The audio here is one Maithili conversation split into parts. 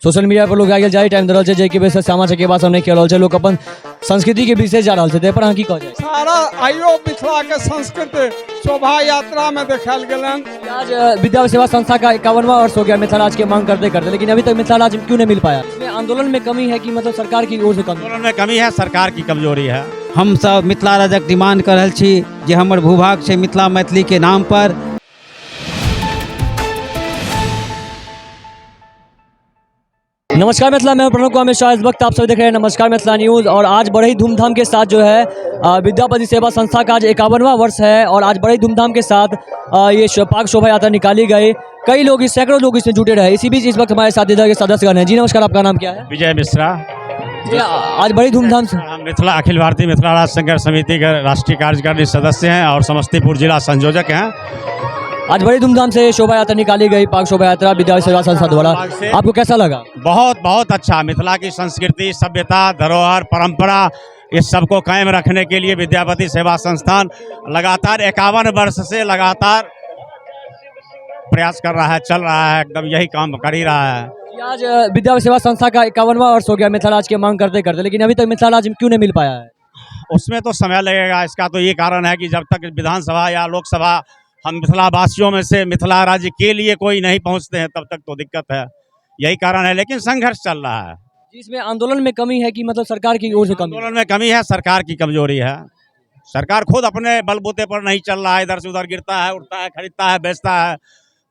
सोशल मीडिया पर लोग आइ काल्हि जादे टाइम दऽ रहल छै, जाहिके वजहसँ सामा चकेबा सब नहि खेल रहल छै। लोक अपन संस्कृतिके बिसरि जा रहल छै, ताहि पर अहाँ की कहऽ चाहै छी? सारा आइयो मिथिलाके संस्कृति शोभा यात्रामे देखायल गेलनि। आज विद्या सेवा संस्था का 51वां वर्ष हो गया मिथिला राज्य के मांग करते करते, लेकिन अभी तक मिथिला राज्य क्यों नहीं मिल पाया? इसमें आंदोलन में कमी है कि मतलब सरकार की ओर से कमी? आंदोलन में कमी है, सरकार की कमजोरी है। हमसब मिथिला राज्यक डिमांड कऽ रहल छी जे हमर भूभाग छै मिथिला मैथिलीके नाम पर। नमस्कार मिथिला, मैं प्रणव कुमार मिश्रा। इस वक्त आप सब देख रहे हैं नमस्कार मिथिला न्यूज़ और आज बड़े ही धूमधाम के साथ जो है विद्यापति सेवा संस्था का आज 51वां वर्ष है और आज बड़े ही धूमधाम के साथ ये पाक शोभा यात्रा निकाली गई। कई लोग, सैकड़ों लोग इसमें जुटे रहे। इसी बीच इस वक्त हमारे साथ इधर के सदस्यगण हैं। जी नमस्कार, आपका नाम क्या है? विजय मिश्रा। जी, आज बड़ी धूमधाम से हम मिथिला अखिल भारतीय मिथिला राज्य संघर्ष समिति के राष्ट्रीय कार्यकारिणी सदस्य हैं और समस्तीपुर जिला संयोजक हैं। आज बड़ी धूमधाम से शोभा यात्रा निकाली गई, पाक शोभा यात्रा विद्या सेवा संस्था द्वारा, आपको कैसा लगा? बहुत बहुत अच्छा। मिथिला की संस्कृति, सभ्यता, धरोहर, परंपरा, इस सबको कायम रखने के लिए विद्यापति सेवा संस्थान लगातार 51 वर्ष से लगातार प्रयास कर रहा है, चल रहा है, एकदम यही काम कर ही रहा है। जी, आज विद्या सेवा संस्था का 51वां वर्ष हो गया मिथिला राज्य की मांग करते करते, लेकिन अभी तक मिथिला राज्य क्यों नहीं मिल पाया है? उसमें तो समय लगेगा। इसका तो ये कारण है कि जब तक विधानसभा या लोकसभा हम मिथिलावासियों में से मिथिला राज्य के लिए कोई नहीं पहुंचते हैं तब तक तो दिक्कत है, यही कारण है। लेकिन संघर्ष चल रहा है। जी, इसमें आंदोलन में कमी है कि मतलब सरकार की ओर से कमी है? आंदोलन में कमी है, सरकार की कमजोरी है। सरकार खुद अपने बलबूते पर नहीं चल रहा है, इधर से उधर गिरता है, उठता है, खरीदता है, बेचता है।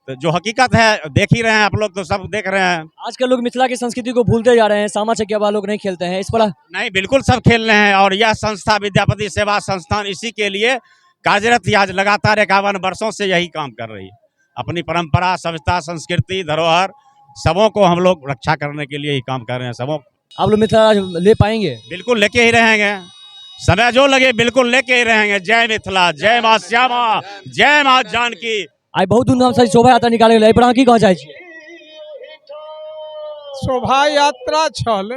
तो जो हकीकत है देख ही रहे हैं आप लोग, तो सब देख रहे हैं। आजकल लोग मिथिला की संस्कृति को भूलते जा रहे हैं, सामा चकेवा लोग नहीं खेलते हैं, इस पर नहीं, बिल्कुल सब खेल रहे हैं। और यह संस्था विद्यापति सेवा संस्थान इसी के लिए कार्यरत ही आज लगातार 51 वर्षों से यही काम कर रही है। अपनी परंपरा, सभ्यता, संस्कृति, धरोहर सबों को हम लोग रक्षा करने के लिए ही काम कर रहे हैं। सबों आप लोग मिथिला राज्य ले पाएंगे? बिल्कुल लेके ही रहेंगे, समय जो लगे बिल्कुल लेके ही रहेंगे। जय मिथिला, जय माँ श्यामा, जय माँ जानकी। आइ बहुत धूमधाम से शोभा यात्रा निकाले गेलै, एहि पर अहाँ की कहऽ चाहै छियै? शोभा यात्रा छल,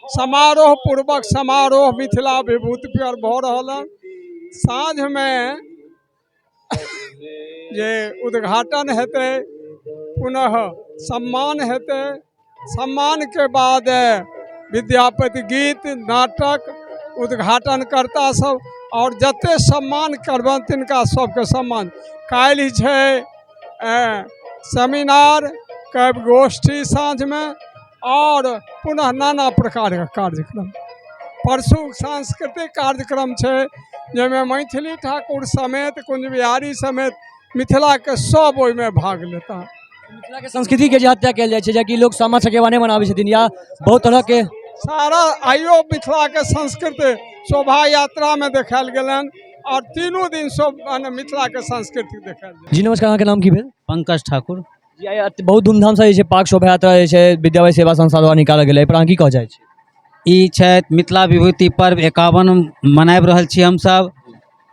समारोह पूर्वक समारोह मिथिला विभूति पर भऽ रहल हन। साँझमे जे उद्घाटन हेतै, पुनः सम्मान हेतै, सम्मान के बाद विद्यापति गीत नाटक उद्घाटनकर्ता सब और जते सम्मान करबनि तिनका सबके सम्मान। काल्हि छै सेमिनार, कवि गोष्ठी साँझमे और पुनः नाना प्रकारके कार्यक्रम। परसू सांस्कृतिक कार्यक्रम छै जाहिमे मैथिली ठाकुर समेत कुंज बिहारी समेत मिथिलाके सब ओहिमे भाग लेता। मिथिलाके संस्कृतिके जे हत्या कयल जाइ छै, जेकि लोग सामा चकेवा नहि मनाबै छथिन या बहुत तरहके सारा आइयो मिथिलाके संस्कृति शोभा यात्रामे देखायल गेलनि और तीनू दिन सब माने मिथिलाके संस्कृति देखायल गेल। जी नमस्कार, अहाँके नाम की भेल? पंकज ठाकुर। जी, आइ बहुत धूमधाम से जे छै पाक शोभा यात्रा जे छै विद्यापति सेवा संस्था द्वारा निकालल गेलै, एहि पर अहाँ की कहऽ चाहै छी? ई छथि मिथिला विभूति पर्व 51 मनाबि रहल छी हमसब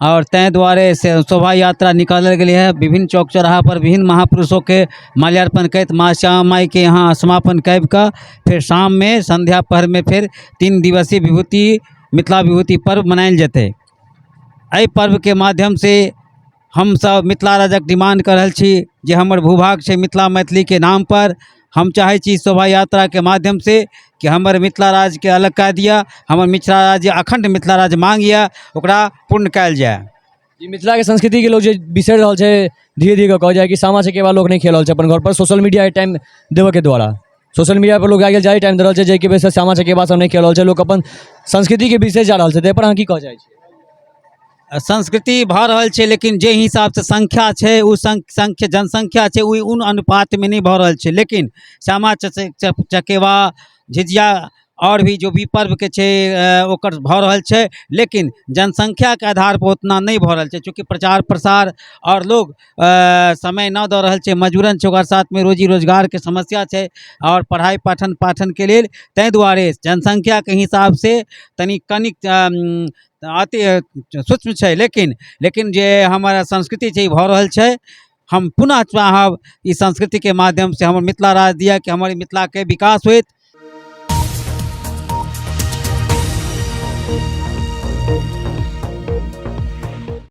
और ताहि दुआरे से शोभा यात्रा निकालल गेलै हँ। विभिन्न चौक चौराहा पर विभिन्न महापुरुषोके माल्यार्पण करैत माँ श्यामा माइके यहाँ समापन करिकऽ फेर शाममे संध्या पहरमे फेर 3 दिवसीय विभूति मिथिला विभूति पर्व मनायल जेतै। एहि पर्वके माध्यमसँ हमसब मिथिला राज्यक डिमांड कऽ रहल छी जे हमर भूभाग छै मिथिला मैथिलीके नामपर। हम चाहै छी शोभा यात्राके माध्यमसँ कि हमर मिथिला राज्यके अलग कए दिअ, हमर मिथिला राज्य अखण्ड मिथिला राज्य मांग यऽ ओकरा पूर्ण कयल जाय। जी, मिथिलाके संस्कृतिके लोक जे बिसरि रहल छै धीरे धीरे कहल जाय कि सामा चकेवा लोक नहि खेल रहल छै अपन घर पर, सोशल मीडियाके टाइम देबऽके द्वारा। सोशल मीडिया पर लोग आइ काल्हि जादे टाइम दऽ रहल छै, जाहिके वजहसँ सामा चकेवा सब नहि खेल रहल छै, लोक अपन संस्कृतिके बिसरि जा रहल छै, ताहि पर अहाँ की कहऽ चाहै छी? संस्कृति भऽ रहल छै, लेकिन जे हिसाबसँ संख्या छै ओ संख्या जनसंख्या छै ओहि उन अनुपातमे नहि भऽ रहल छै। लेकिन सामा चकेवा, झिझिया आओर भी जो भी पर्वके छै ओकर भऽ रहल छै, लेकिन जनसंख्याके आधारपर उतना नहि भऽ रहल छै। चूँकि प्रचार प्रसार आओर लोग समय नहि दऽ रहल छै, मजबूरन छै, ओकरा साथमे रोजी रोजगारके समस्या छै आओर पढ़ाइ पठन पाठनके लेल, ताहि दुआरे जनसंख्याके हिसाबसँ तनि कनिक अति सूक्ष्म छै, लेकिन जे हमर संस्कृति छै ई भऽ रहल छै। हम पुनः चाहब ई संस्कृतिके माध्यमसँ हमर मिथिला राज्य दिअ कि हमर मिथिलाके विकास होइत।